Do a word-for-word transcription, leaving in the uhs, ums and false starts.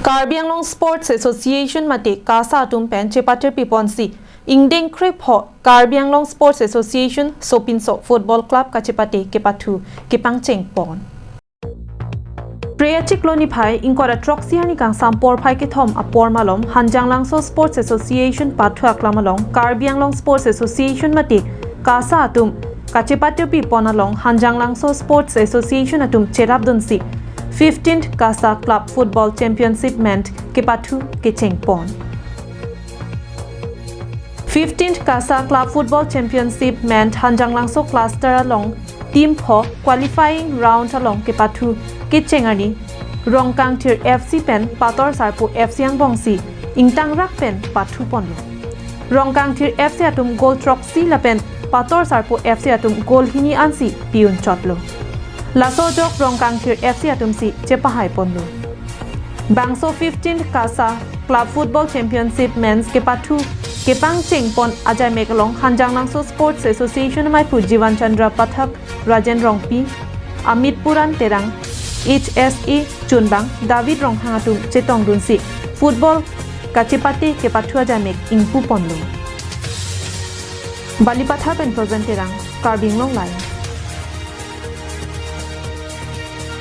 Karbi Anglong Sports Association mate KASA atum pen chepatirpi ponsi ingdeng krepho Karbi Anglong Sports Association sopinso Football Club kachepate kepathu kepangcheng pon. Phre achiklo niphai ingkoi ra throksi arni kangsam porphai kethom apor malom Hanjanglangso Sports Association pathu aklam along Karbi Anglong Sports Association mate KASA atum kachepatirpi pon along Hanjanglangso Sports Association atum cherapdunsi fifteenth KASA Club Football Championship meant kepathu kecheng pon. Fifteenth KASA Club Football Championship meant Hanjanglangso cluster along team pho qualifying round along kepathu kecheng arni Rongkangthir F C pen Patorsarpo F C angbongsi ingtangrak pen pathu ponlo. Rongkangthir F C atum goal throksi lapen Patorsarpo F C atum goal hini ansi piun chotlo. Laso ajok Rongkangthir F C atumsi chepahai ponlo. Bangso fifteenth KASA Club Football Championship Men's kepathu kepangcheng pon ajaimek along Hanjanglangso Sports Association maiphu Jivan Chandra Pathak, Rajen Rongpi, Amit Puran Terang, H S A chunbang David Ronghang atum chetongdunsi football kachepate kepathu ajaimek ingpu ponlo. Balipatha pen Frozen Terang, Karbi Anglong Live.